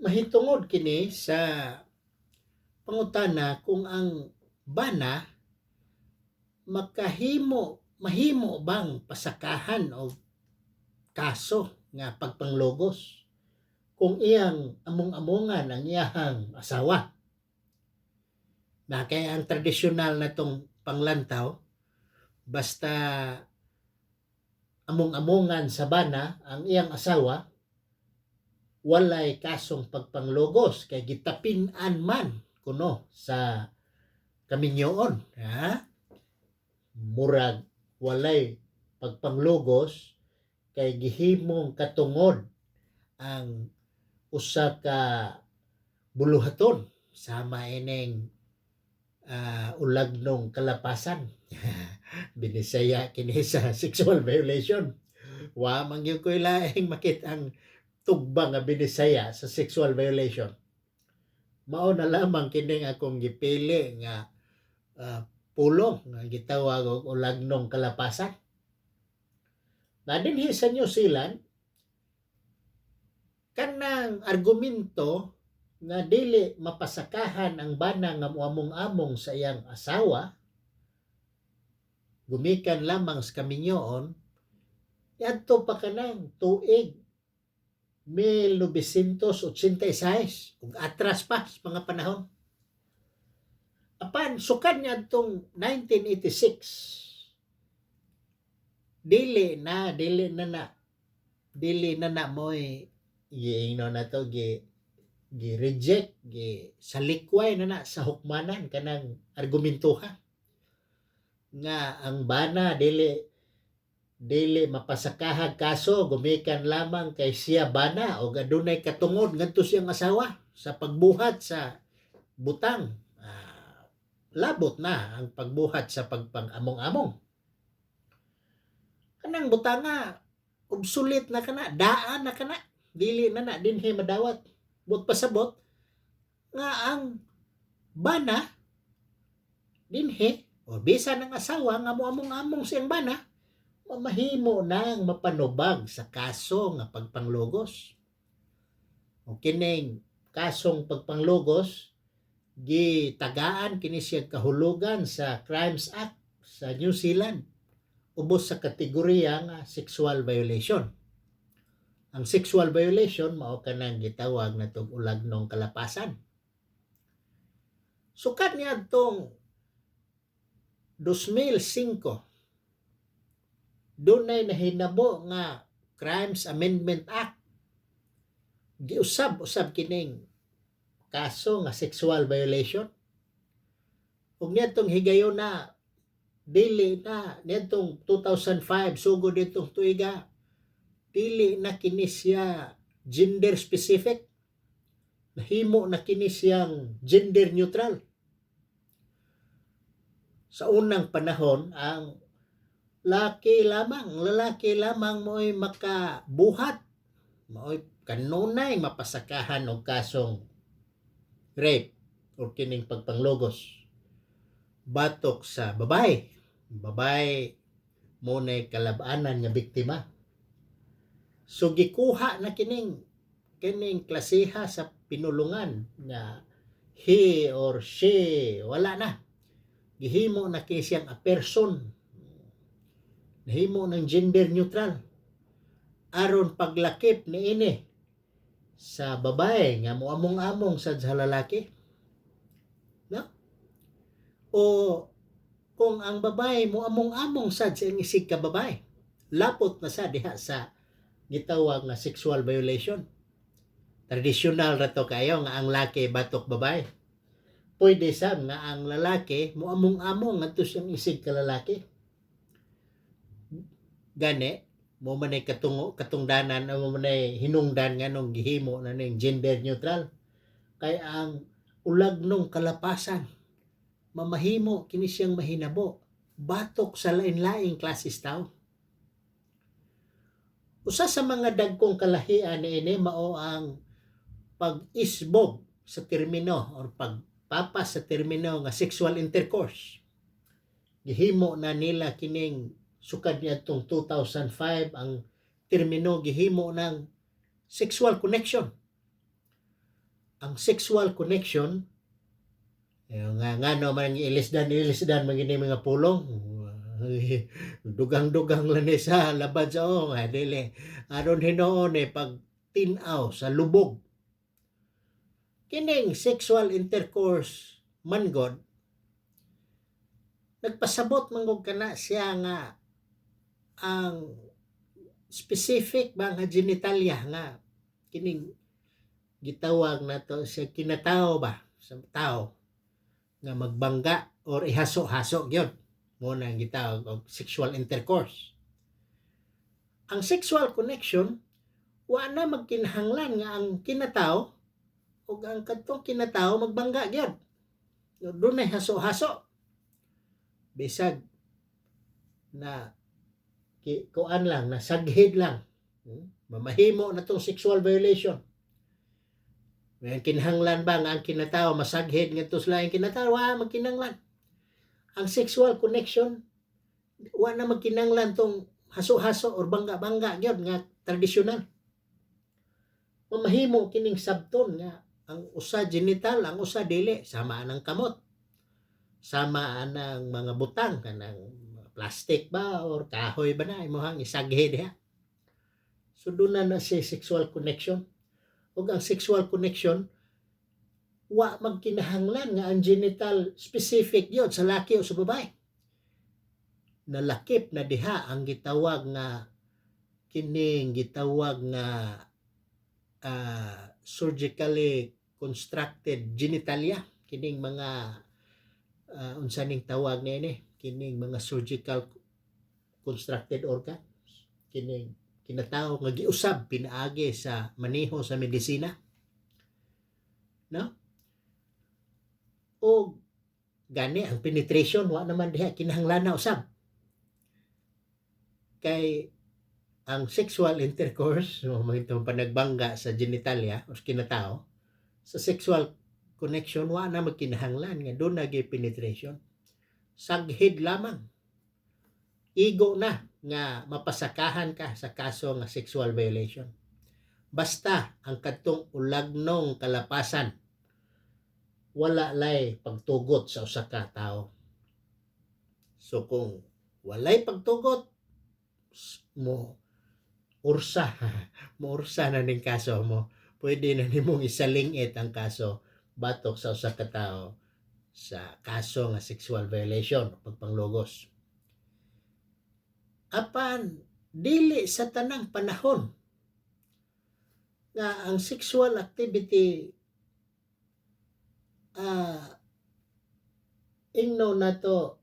Mahitungod kini sa pangutana kung ang bana makahimo, mahimo bang pasakahan og kaso nga pagpanglogos kung iyang among-amongan ang iyahang asawa. Na kay ang tradisyonal na tong panglantaw, basta among-amongan sa bana ang iyang asawa, walay kasong pagpanglogos kay gitapin-an man kuno sa kaminyoon, ha? Murag walay pagpanglogos kay gihimong katungod ang usa ka buluhaton sama ining ulagnong kalapasan. Binisaya kini sa sexual violation. Wa man gyud ko'y laing makit-ang tugba nga Binisaya sa sexual violation. Mao na lamang kining akong gipili nga pulong nga gitawag og ulagnong kalapasan. Na dinhi sa New Zealand, kanang argumento nga dili mapasakahan ang bana nga muamong-among sa iyang asawa gumikan lamang sa kaminyoon, adto pa kanang tuig 1986 ug atras pa sa mga panahon. Apan sukad niadtong 1986, dili na na mo'y giingno na to, gi gi reject, gi salikway na na sa hukmanan kanang argumentuha nga ang bana dili dili mapasakahag kaso gumikan lamang kay siya bana o adunay katungod ngadto siyang asawa sa pagbuhat sa butang, labot na ang pagbuhat sa pagpang-among-among. Kanang butanga obsolete na kana, daan na kana, dili na na dinhi madawat. But pasabot nga ang bana dinhi o bisan ang asawa nga moamong-among siyang bana, mamahimo nang mapanubag sa kaso nga pagpanglogos. O kining kasong pagpanglogos, gitagaan kini siya kahulugan sa Crimes Act sa New Zealand ubos sa kategorya nga sexual violation. Ang sexual violation mao kanang gitawag na tog ulagnong kalapasan. Sukad niadtong 2005, dunay nahinabo nga Crimes Amendment Act. Giusab-usab kining kaso nga sexual violation. Ug niadtong higayon na dili na, niadtong 2005, sugod ditong tuiga, dili na kini siya gender specific, nahimo na kini siyang gender neutral. Sa unang panahon, ang laki lamang, lalaki lamang mo'y makabuhat, mao'y kanunay mapasakahan og kasong rape o kining pagpanglogos batok sa babae. Babae mo na'y kalabanan nga biktima. So gikuha na kining kining klasiha sa pinulungan nga he or she, wala na. Gihimo na kini siyang a person. Nahimo ng gender neutral aron paglakip niini sa babae nga moamong-among sad sa lalaki, no? O kung ang babae moamong-among sad sa iyang isig ka babae, lapot na sa diha sa gitawag nga sexual violation. Tradisyonal ra to kayo nga ang laki batok babae. Pwede sab nga ang lalaki moamong-among ngadto siyang isig ka lalaki. Gani mo man ay katungo katungdanan o mo man ay hinungdan nganong gihimo na ning gender neutral, kay ang ulagnong kalapasan mamahimo kini siyang mahinabo batok sa lain-laing klases tao. Usa sa mga dagkong kalahian niini mao ang pag-isbog sa termino or pagpapas sa termino nga sexual intercourse. Gihimo na nila kining sukad niadtong 2005, ang termino gihimo ng sexual connection. Ang sexual connection eh, nga ngano man ilisdan ilisdan man gini mga pulong, dugang-dugang lang ni sa labad sa o nga dili aron hinuon eh pag tin-aw sa lubog. Kining sexual intercourse man god, nagpasabot man gud kana siya nga ang specific ba nga genitalia nga kining gitawag nato sa kinatao ba, sa tao nga magbangga or ihaso-haso gyud mo na ang gitawag og sexual intercourse. Ang sexual connection, wa na magkinahanglan nga ang kinatao ug ang kadtong kinatao magbangga gyud. Dunay haso-haso. Bisag na ki, kuan lang, na saghid lang. Mamahimo na tong sexual violation. May kinahanglan ba nga ang kinatao masaghid ngadto sa laing kinatao? Wa magkinahanglan. Ang sexual connection, wa na magkinahanglan tong haso-haso or bangga-bangga gyud nga tradisyonal. Mamahimo kining sabton nga ang usa genital, ang usa dili, sama anang kamot. Sama anang mga butang kanang plastic ba or kahoy ba na imong isaghe diha. So doon na na si sexual connection. Ug ang sexual connection, wa magkinahanglan nga ang genital specific yun sa laki o sa babae. Nalakip na diha ang gitawag nga kining gitawag nga surgically constructed genitalia, kining mga unsa ning tawag niini, kining mga surgical constructed organ, kining kinatao nga giusab pinaagi sa maneho sa medisina, no? O gani ang penetration, wa naman diha kinahanglan na usab kay ang sexual intercourse o mga itong panagbangga sa genitalia o sa kinatao. Sa sexual connection, wa na magkinahanglan nga doon na penetration. Saghid lamang, igo na nga mapasakahan ka sa kaso nga sexual violation basta ang kadtong ulagnong kalapasan wala lay pagtugot sa usa ka tawo. So kung walay pagtugot, mo ursa mo ursa na ning kaso mo, pwede na nimong isalingit ang kaso batok sa usa ka tawo sa kaso nga sexual violation, pagpanglogos. Apan dili sa tanang panahon nga ang sexual activity, ingno nato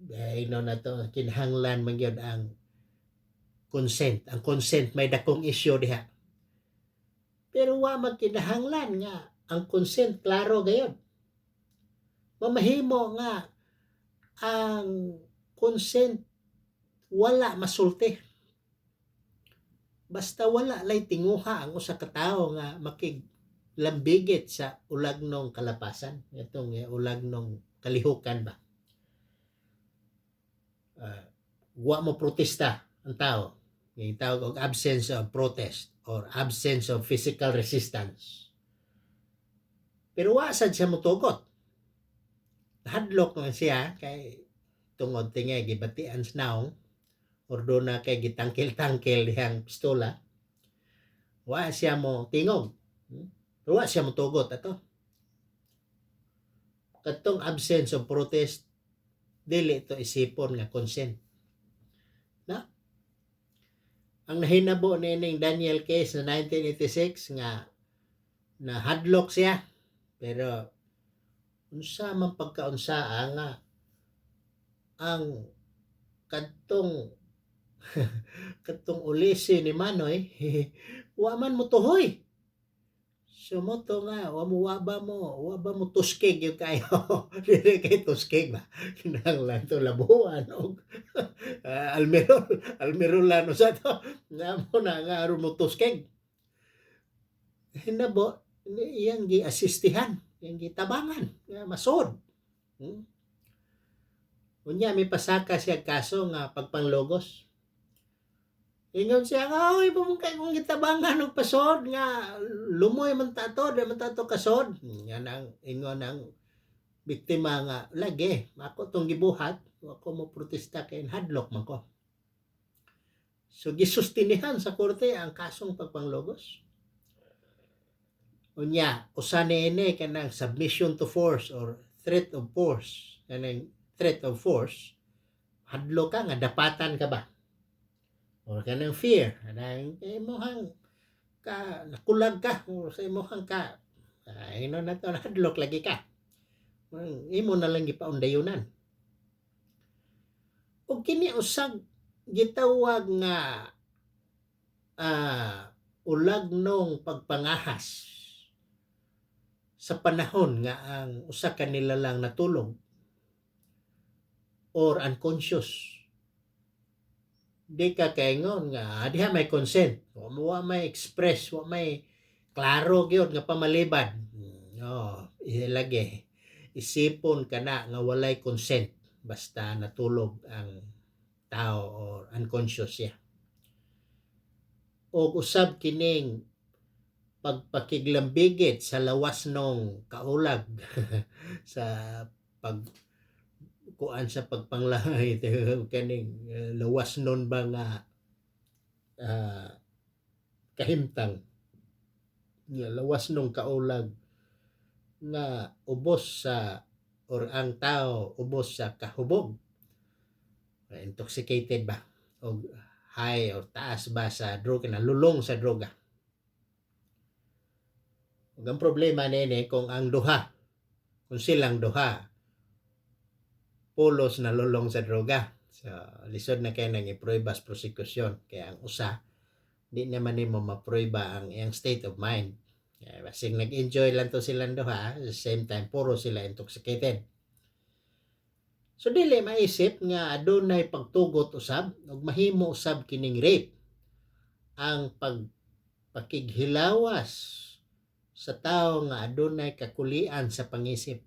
nga kinahanglan man gyud ang consent. Ang consent may dakong issue diha, pero wa magkinahanglan nga ang consent klaro gayod. Mamahimo nga ang consent wala masulti basta wala lay tinguha ang usa ka tawo nga makig lambigit sa ulagnong kalapasan, itong ulagnong kalihukan ba. Wa mo protesta ang tao, yung tawag og absence of protest or absence of physical resistance, pero wa sad siya motugot. Hadlok lang siya kay tungod tingay gibatian sa naong or do na kay gitangkil-tangkil dihang pistola, wa siya mo tingog. Pero wa siya motugot ato. Katong absence of protest, dili to isipon nga consent na. Ang nahinabo niining Daniel case na 1986 nga na hadlok siya, pero unsa man pagkaunsaa nga ang kadtong ulisi ni Manoy wa man motuhoy. So mo to nga wa ba mo tuskig yung kayo. Dili kay tuskig ba, kinahanglan to labuan og almirol almirolan usa to nga mo na nga aron mo tuskig. Hinabo iyang giasistihan, iyang gitabangan nga masod. Unya may pasaka siya kaso nga pagpanglogos. Ingon siya nga, "Oy, kay kong gitabangan og pasod nga lumoy man ta to, di man ta to kasod." Nga nang ingon ang biktima nga lagi, ako tong gibuhat, wa ko mo protesta kay hadlok man ko. So gisustinihan sa korte ang kasong pagpanglogos. Unya, usa niini kanang submission to force or threat of force. Kanang threat of force, hadlok ka nga dapatan ka ba? Or kanang fear, kanang imuhang ka nakulag ka or sa imuhang ka ay no na to, hadlok lagi ka. Imo na lang gipaundayunan. Ug kini usag gitawag nga ulagnong pagpangahas sa panahon nga ang usa ka nilalang natulog or unconscious. Di ka kaingon nga diha may consent. Wa may express, wa may klaro gyud nga pamalibad. Oh, lagi isipon kana nga walay consent basta natulog ang tao or unconscious siya. Og usab kining pagpakiglambigit sa lawas nong kaulag sa pag kuan sa pagpanglangay, kaning lawas nun ba nga kahimtang nga lawas nung kaulag nga ubos sa or ang tao ubos sa kahubog, intoxicated ba o high or taas ba sa droga, nalulong sa droga. Ug ang problema nini kung ang duha, kung silang duha pulos nalulong sa droga. So, lisod na kay nang iprueba sa prosekusyon. Kaya ang usa, di naman nimo maprueba ang iyang state of mind. Kaya basig nag-enjoy lang to silang duha, at the same time, puro sila intoxicated. So, dili maisip nga adunay pagtugot usab ug mahimo usab kining rape. Ang pagpakighilawas sa tawo nga adunay kakulian sa pangisip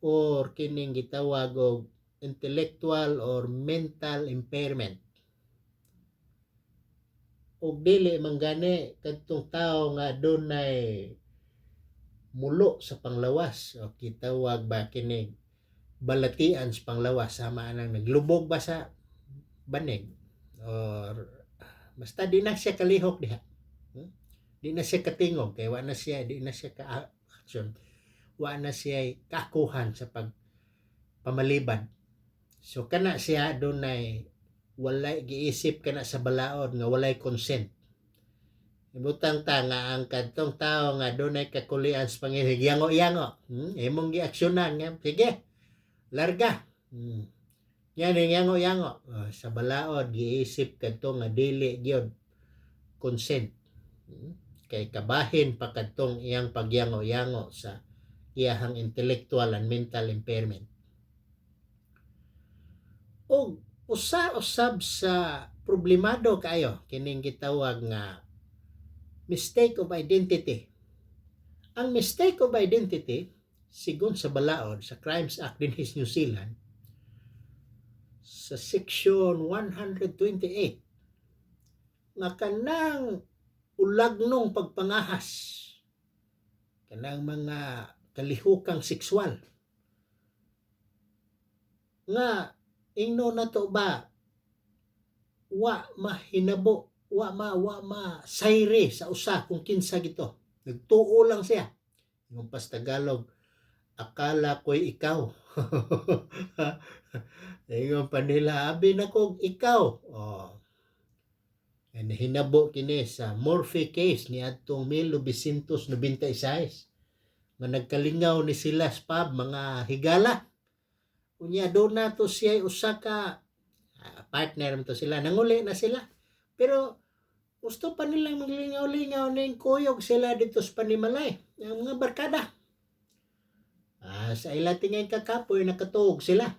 or kining gitawag og intellectual or mental impairment. Ug dili man gani kadtong tawo nga adunay mulo sa panglawas o gitawag ba kining balatian sa panglawas, sama anang naglubog ba sa banig or basta di na siya kalihok diha. Di na siya katingog kay wa na siya, di na siya ka action, wa na siya kakuhan sa pag pamalibad. So kana siya dunay walay giisip kana sa balaod nga walay consent. Ibutang ta nga ang kadtong tao nga dunay kakulian sa pangisip, yango-yango, Imong giaksyonan nga sige, larga. Yan ang yango-yango. Oh, sa balaod giisip kadto nga dili gyud consent. Kay kabahin pa kadtong iyang pagyango-yango sa iyahang intellectual and mental impairment. Og usa usab sa problemado kaayo kining gitawag nga mistake of identity. Ang mistake of identity, sigon sa balaod sa Crimes Act dinhi sa New Zealand sa section 128, nga kanang ulagnong pagpangahas, kanang mga kalihukang sexual nga ingno nato ba, wa mahinabo, wa ma sayre sa usa kung kinsa gito, nagtuo lang siya. Yung pas Tagalog, "Akala ko'y ikaw." Ingon pa nila, "Abi na kog ikaw." Oh. And hinabo kini sa Murphy case ni adtong 1996 nga nagkalingaw ni sila sa pub, mga higala. Unya doon na to siya usa ka partner to sila, nanguli na sila. Pero gusto pa nilang maglingaw-lingaw ning kuyog sila dito sa panimalay, ang mga barkada. Sa ila tingay kakapoy, nakatuog sila.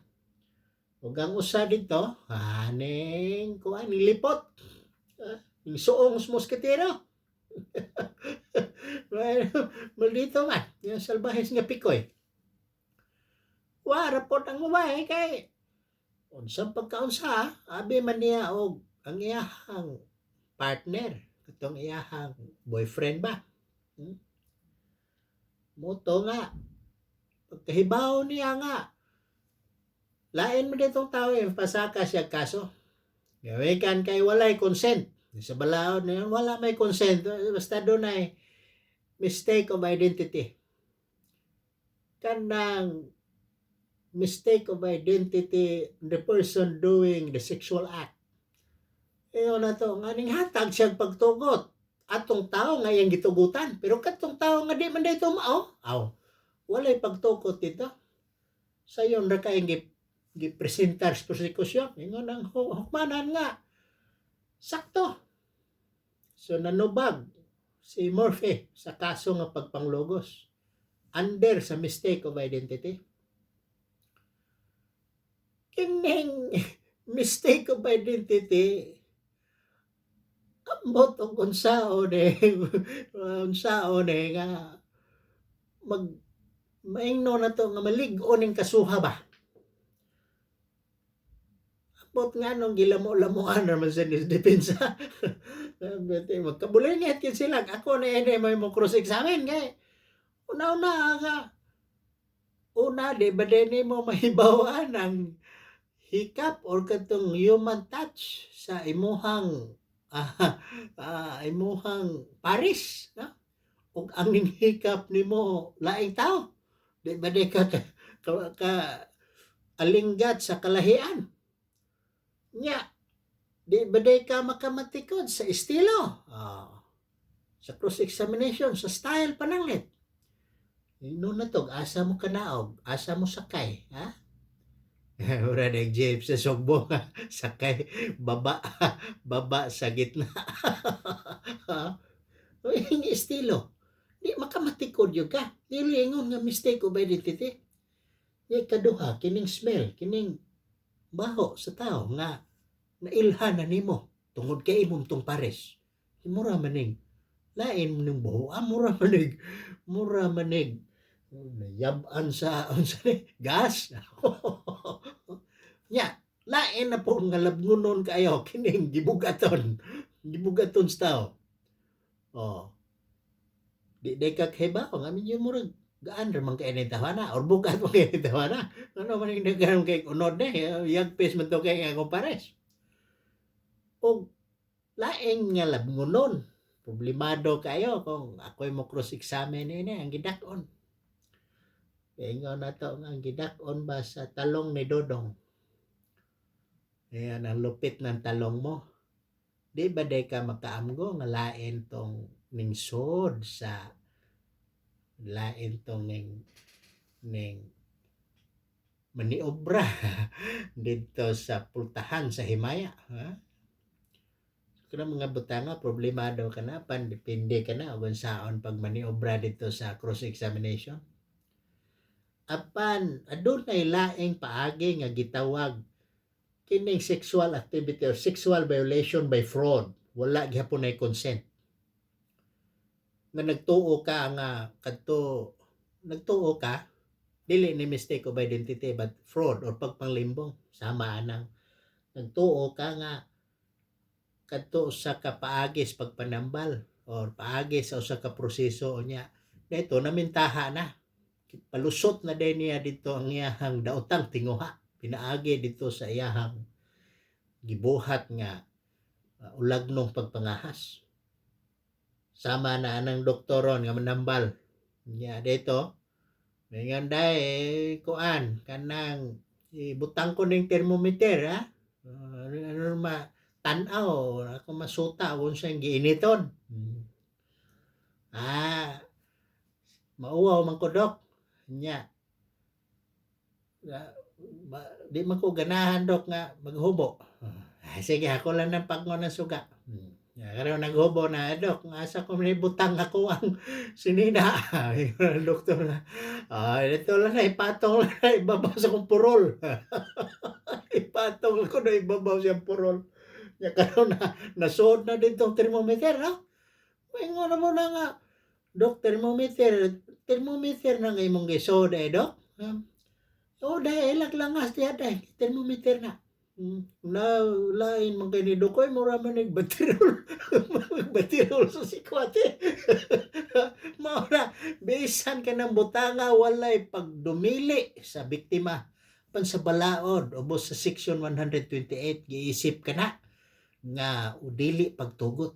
Ug ang usa dito, aning kuan ning lipot. Ning suong sa moskitero. Maldito man, yung salbahes nga pikoy. Wa rapot ang babae kay unsang pagkaunsa, abi man niya og Ang iyahang partner, katong iyahang boyfriend ba? Hmm? Mao to nga pagkahibaw niya nga lain man ditong tao eh, pasaka siya kaso. Gawikan kay walay consent. Sa balaod na yun, wala may consent. Basta dunay mistake of identity. Kanang mistake of identity, the person doing the sexual act. Ingon na to, nga ning hatag siya pagtugot atong tao nga iyang gitugutan. Pero katong tao nga di man dito mao, aw, walay pagtugot dito. Sayon ra kay gipresentar sa prosekusyon. Ingon ang hukmanan nga, sakto. So nanubag si Murphy sa kaso nga pagpanglugos under sa mistake of identity. Kining mistake of identity, ambot og unsaon eh nga mag maingno na to nga malig-on ning kasuha ba. Ambot nga nung gilamo-lamuan naman sa depensa. Magkabulingit yun sila. Ako na ini may mo cross examine kay una-una nga una, di ba din mo mahibawan ang hikap or katong human touch sa imuhang paris, no? Ug ang ning hikap nimo laing tao, di ba di ka alinggat sa kalahian nya? Di ba di ka makamatikod sa estilo? Sa cross examination sa style pananglit. Ino na to, asa mo kanaog, asa mo sakay, ha? Mura nag jeep sa Sugbo nga sakay baba baba sa gitna. Uy, ang estilo. Di makamatikod yun ka. Dili ingon nga mistake of identity. Di kaduha kining smell, kining baho sa tao nga nailhan na nimo tungod kay imong tong pares. Mura maning lain mo ning buho, mura manig nayab-an sa unsa ni gas. Nya, lain na po nga labngunon kayo kining gibugaton. Gibugaton sa tao. Oh. Di ka kahibaw nga medyo murag gaan ra man kay ni tawana or bugat man kay ni tawana. Ano man ning daghan kay unod ni yagpis man to kay nga pares. Og laing nga labngunon. Problemado kayo kung ako'y mo cross examine ini ang gidak-on. Ingon na to nga ang gidak-on ba sa talong ni Dodong. Ayan, ang lupit ng talong mo. Di ba di ka makaamgo nga lain tong ningsod sa lain tong ning maniobra dito sa pultahan sa Himaya, ha? Kuna mga butanga, problemado ka na pan depende ka na og unsaon pag maniobra dito sa cross examination. Apan adunay laing paagi nga gitawag kining sexual activity or sexual violation by fraud. Wala gihapon ay consent nga nagtuo ka nga kadto nagtuo ka, dili ni mistake of identity but fraud or pagpanglimbong. Sama anang nagtuo ka nga kadto sa kapaagis pagpanambal or paagi sa usa ka proseso unya dito namintaha na, palusot na din niya dito ang iyahang daotang tinguha pinaagi dito sa iyahang gibuhat nga ulagnong pagpangahas. Sama na anang doktoron nga manambal niya dito. Mingon day kuan kanang ibutang ko ning thermometer, ha. Ano ma tan-aw ako masuta kung siyang giiniton. Ah, mauwaw man ko, dok. Nya. Di man ko ganahan, dok, nga maghubo. Ah, sige, ako lang ng pagmo ng suga. Ya, karon naghubo na, "Dok, asa ko butang ako ang sinina?" Ingon ang doktor na, "Ah, ito lang na, ipatong lang na ibabaw sa akong purol." Ipatong lang ko na ibabaw siyang purol. Ya karon na nasuod na dito ang thermometer, no? Ingon na mo na nga, "Dok, thermometer, thermometer na nga imong gisuod eh, dok." "Oh, dahil ilag langas diya dahil, thermometer na." Na lain man kay ni Dukoy, mura man nig batirol. Batirol sa sikwate. Mao na bisan kanang butanga walay pagdumili sa biktima pan sa balaod, ubos sa section 128, giisip kana nga dili pagtugot.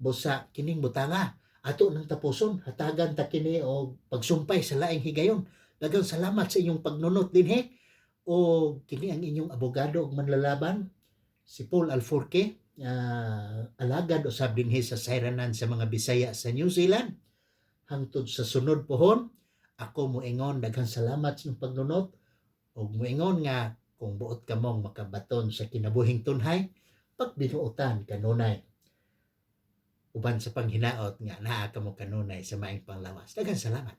Busa kining butanga ato nang tapuson, hatagan ta kini og pagsumpay sa laing higayon. Daghang salamat sa inyong pagnunot dinhi, o kini ang inyong abogado ug manlalaban, si Paul Alforque, alagad usab dinhi sa sayranan sa mga Bisaya sa New Zealand. Hangtod sa sunod pohon, ako moingon daghang salamat sa inyong pagnunot ug moingon nga kung buot kamong makabaton sa kinabuhing tunhay, pagbinuotan kanunay uban sa panghinaot nga naa kamo kanunay sa maayong panglawas. Daghang salamat.